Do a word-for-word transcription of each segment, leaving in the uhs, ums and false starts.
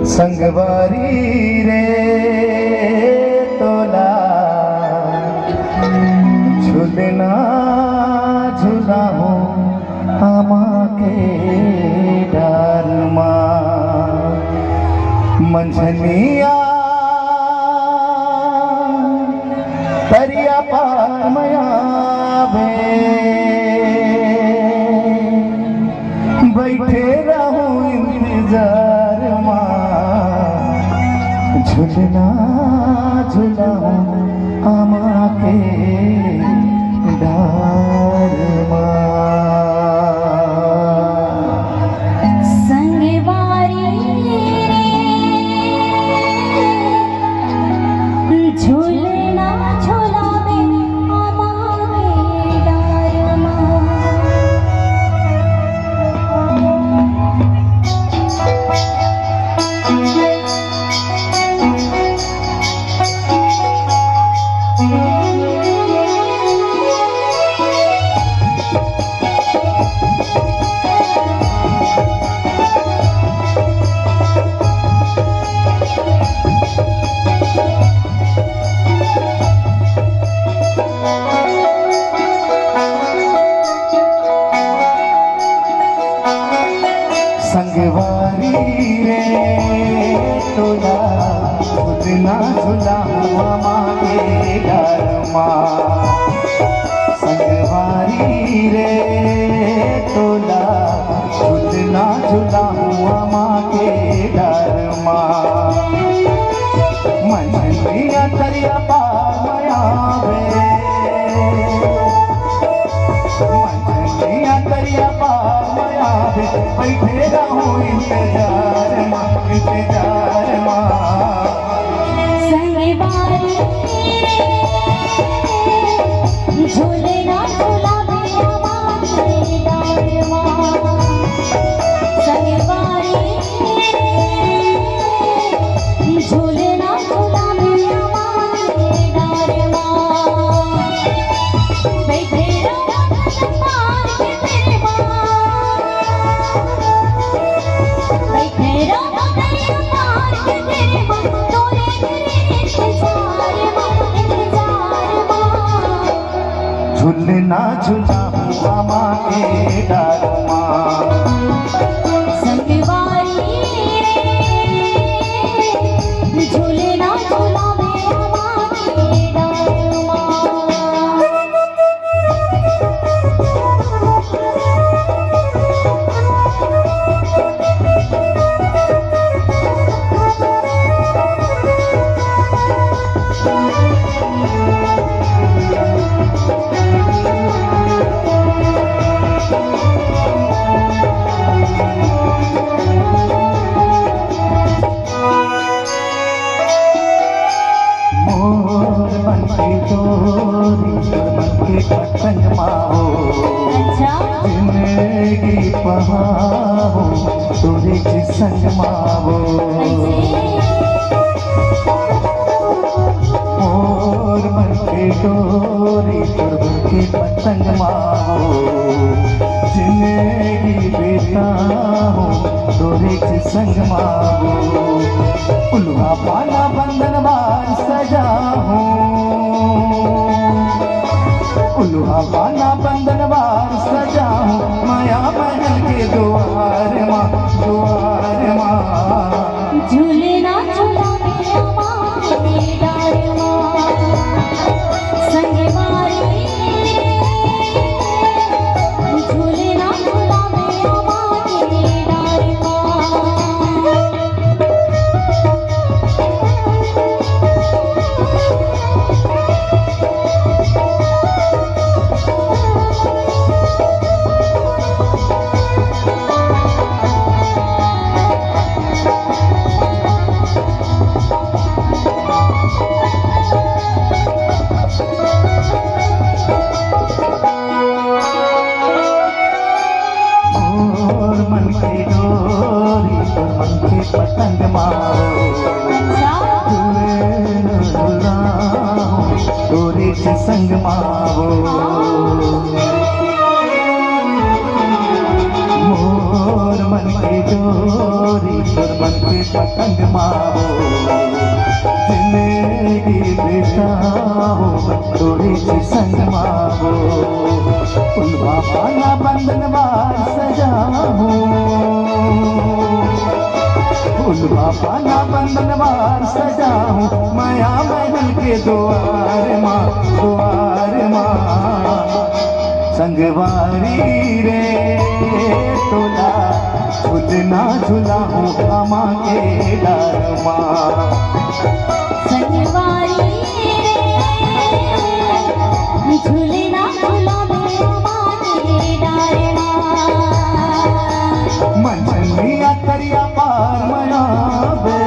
संगवारी रे तोला झुलना झुलाहूं आमा के डार मा। मंझनिया तरिया पार मया बे बैठे रहूं इंतजार मा। झुलना झुलाहूं आमा के डार मा। संगवारी रे, झुलना झुलाबे आमा के डार मा। संगवारी रे तोला झुलना झुलाहूं आमा के डार मा। संगवारी रे तोला झुलना झुलाहूं आमा के डार मा। मंझनिया तरिया पार मया बे, मंझनिया तरिया पार मया बे, बैठे रहूं इंतजार मा, इंतजार मा। संगवारी रे, झुलना झुलाबे आमा के डार मा। संगवारी रे, झुलना झुलाबे आमा के डार मा। बैठे रहो पार के तेरे मा। बैठे रहो पार के तेरे मा। तोरे तेरे इंतजार मा, इंतजार मा। झुलना झुलाहूं आमा के डार मा। संगवारी रे, झुलना झुलाबे आमा के डार मा। मोर मन के डोरी, तोर मन के पतंग मा हो। अच्छा। जिंदगी पहाओ, तोरे के संग मा हो। कैसे? मोर मन के डोरी, तोर मन के पतंग मा हो। जिंदगी बिताओ, तोरे के संग मा हो। उल्हा पाना बंधन बार सजाहूं, उल्हा पाना बंधन बार सजाहूं, मया महल के दुआर मा, दुआर मा। झुलना झुलाबे आमा के डार मा। संगवारी रे, झुलना झुलाबे आमा के डार मा। तोर मन के पतंग मावो, जिंदगी बिताओ तोरे संग मावो। फुलवा पाना बंधन बार सजाहूँ, फुलवा पाना बंधन बार सजाहूँ, मया महल के दुआर मा, दुआर मा। संगवारी रे तोला झुलना झुलाहूँ अमा के डार मा। संगवारी रे, झुलना झुलाहूँ अमा के डार मा। मंझनिया तरिया पार मया बे।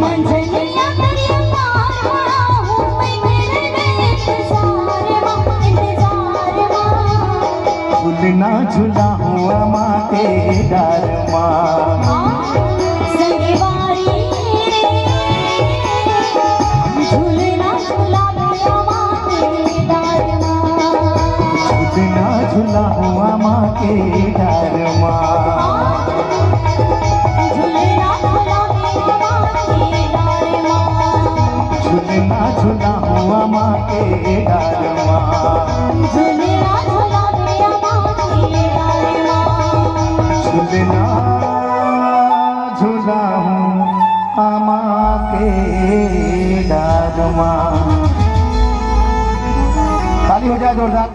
मंझनिया तरिया पार मया हूँ मैं तेरे इंतजार मा, इंतजार मा। झुलना झुलाहूँ अमा के डार मा। संगवारी रे, झुलना झुलाहूँ अमा के डार मा। झुलना झुलाहूँ अमा के डार मा। झुलना झुलाहूँ अमा के डार मा। झुलना झुलाहूँ अमा के डार मा। झुलना झुलाहूँ अमा के डार मा। झुलना झुलाहूँ अमा के डार मा। ताली हो जाए जोरदार।